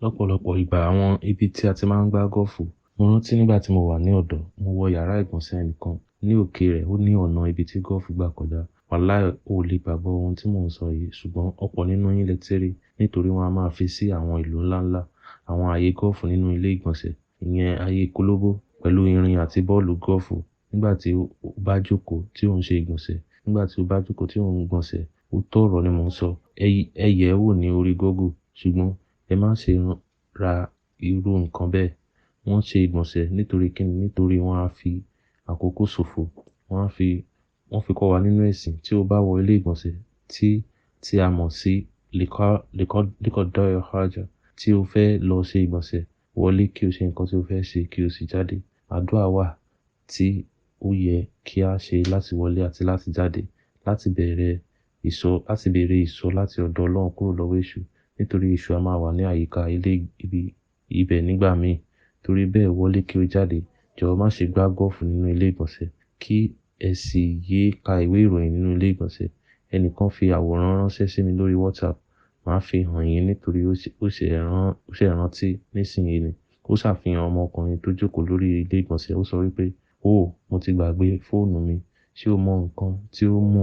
Lọ́pọ̀lọpọ̀ ìgbà àwọn ibi tí a ti máa ń gbá gọ́ọ̀fù. Mo rántí nígbà tí mo wà ní ọ̀dọ̀, mo wọ yàrá ìgbọ̀nsẹ̀ ẹnìkan ní òkè rẹ̀, ó ní ọ̀nà ibi tí gọ́ọ̀fù gbà kọjá. Wàláì, o ò lè gbàgbọ́ ohun tí mò ń sọ yìí, ṣùgbọ́n ọ̀pọ̀ nínú yín lè tíì rí, nítorí wọ́n a máa fi sí àwọn ìlú ńlá ńlá, àwọn ààyè gọ́ọ̀fù nínú ilé ìgbọ̀nsẹ̀, ìyẹn ààyè kólóbó pẹ̀lú irin àti bọ́ọ̀lù gọ́ọ̀fù. Nígbà tí o bá jókòó tí ò ń ṣe ìgbọ̀nsẹ̀, nígbà tí o bá jókòó tí ò ń gbọ̀nsẹ̀, òótọ́ ọ̀rọ̀ ni mò ń sọ. Ẹ yẹ̀ ẹ́ wò ní orí Google, ṣùgbọ́n ẹ má ṣe ra irú nǹkan bẹ́ẹ̀. Wọ́n ṣe ìgbọ̀nsẹ̀ nítorí kíni? Nítorí wọ́n á fi àkókò ṣòfò. Wọ́n á fi, wọ́n fi kọ́ wa nínú ẹ̀sìn tí o bá wọ ilé ìgbọ̀nsẹ̀ tí a mọ̀ sí likọ́ haja, tí o fẹ́ lọ ṣe ìgbọ̀nsẹ̀, wọlé kí o ṣe nǹkan tí o fẹ́ ṣe kí o sì jáde. Àdúrà wà tí ó yẹ kí á ṣe láti wọlé àti láti jáde, láti bẹ̀rẹ̀ ìsọ̀, láti bèrè ìsọ̀ láti ọ̀dọ̀ Ọlọ́run kúrò lọ́wọ́ èṣù. Nítorí èṣù a máa wà ní àyíká ilé ibi ibẹ̀ nígbà míì. Torí bẹ́ẹ̀ wọlé kí o jáde. Jọ̀wọ́ má ṣe gbá gọ́ọ̀fù nínú ilé ìgbọ̀nsẹ̀ kí ẹ sì yé ka ìwé ìròyìn nínú ilé ìgbọ̀nsẹ̀. Ẹnìkan fi àwòrán ránṣẹ́ sí mi lórí WhatsApp. Màá fi hàn yín nítorí ó ṣe rántí nísìnyí ni. Ó ṣàfihàn ọmọkùnrin tó jókòó lórí ilé ìgbọ̀nsẹ̀. Ó sọ wípé, "Ó, mo ti gbàgbé fóònù mi." Ṣé o mọ nǹkan tí ó mú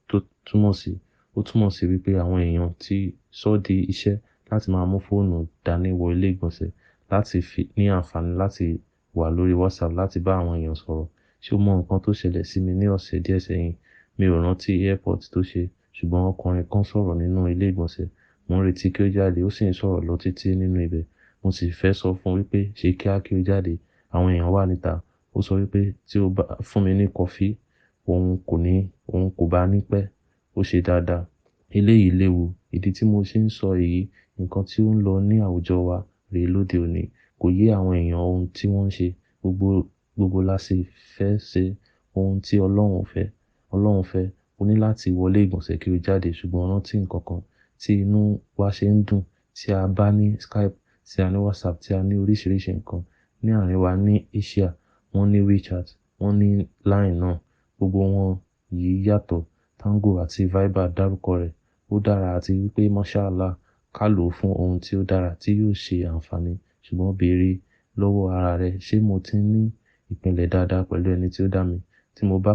tó túmọ̀ sí? Ó túmọ̀ sí wípé àwọn èèyàn tí sọ di iṣẹ́ láti máa mú fóònù dání wọ ilé ìgbọ̀nsẹ̀ láti fi ní àǹfààní láti wà lórí WhatsApp láti bá àwọn èèyàn sọ̀rọ̀. Ṣé o mọ nǹkan tó ṣẹlẹ̀ sí mi ní ọ̀sẹ̀ díẹ̀ sẹ́yìn? Mi ò rántí airport tó ṣe, ṣùgbọ́n ọkùnrin kan sọ̀rọ̀ nínú ilé ìgbọ̀nsẹ̀. Mò ń retí kí ó jáde, ó sì ń sọ̀rọ̀ lọ títí nínú ibẹ̀. Mo sì fẹ́ sọ fún un wípé ṣe kíá kí ó jáde, àwọn èèyàn wà níta. Ó sọ wípé tí ó bá fún mi ní kọfí, òun kò ní, òun kò bá ní pẹ́. Ó ṣe dáadáa. Eléyìí léwu. Ìdí tí mo ṣe ń sọ èyí, nǹkan tí ó ń lọ ní àwùjọ wa rè lóde òní. Kò yé àwọn èèyàn ohun tí wọ́n ń ṣe. Gbogbo, gbogbo la sì fẹ́ ṣe ohun tí Ọlọ́run fẹ́. Ọlọ́run fẹ́. O ní láti wọlé ìgbọ̀nsẹ̀ kí o jáde, ṣùgbọ́n rántí nǹkan kan tí inú wa ṣe ń dùn tí a bá ní Skype, tí a ní WhatsApp, tí a ní oríṣiríṣi nǹkan. Ní àárín wa ní Asia, wọ́n ní WeChat, wọ́n ní Line náà. Gbogbo wọn yìí yàtọ̀. Tango àti Viber dárúkọ rẹ̀. Ó dára àti wípé Mashallah ká lò ó fún ohun tí ó dára tí yóò ṣe àǹfààní. Ṣùgbọ́n béèrè lọ́wọ́ ara rẹ, ṣé mo ti ní ìpìlẹ̀ dáadáa pẹ̀lú ẹni tí ó dá mi? Tí mo bá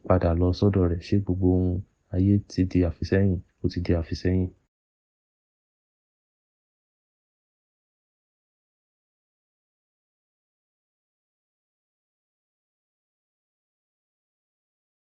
padà lọ sọ́dọ̀ rẹ̀, ṣé gbogbo ohun ayé ti di àfìsẹ́yìn? Ó ti di àfìsẹ́yìn.